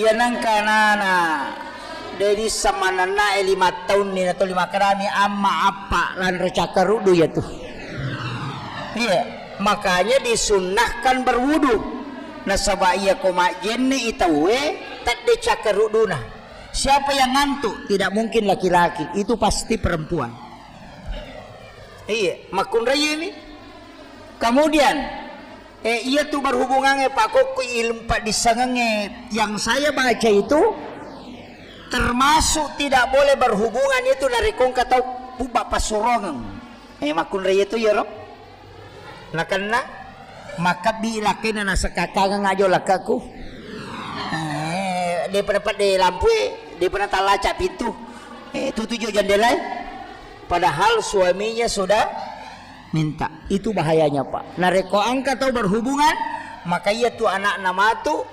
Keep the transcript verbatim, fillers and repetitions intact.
Iya nangka nana, de dissa manennae lima taunni nato lima karami amma appa lanro cakkaruddu iyatu. Iya, makanya disunnahkan berwudu. Nasaba iya ko majjenne i tauwe tadde cakkarudduna. Siapa yang ngantuk? Tidak mungkin laki-laki, itu pasti perempuan. Iya, makkunraiye mi. Kemudian, eh, iya tu berhubungannya Pak Kokku ilmu Pak dissangannya yang saya baca itu termasuk tidak boleh berhubungan itu dari kongka tau pubba pasurongan. Eh, makkunraiye tu ya, Rob? Nakenna makabbi lakkainna nasekakkangang ajo lakkaku. Eh, de pernah pada lampu, eh, de pernah talaca pintu. Eh, tutuju jendela. Padahal suaminya sudah minta. Itu bahayanya, Pak. Narekko engka tau berhubungan, maka iya tu anakna matu,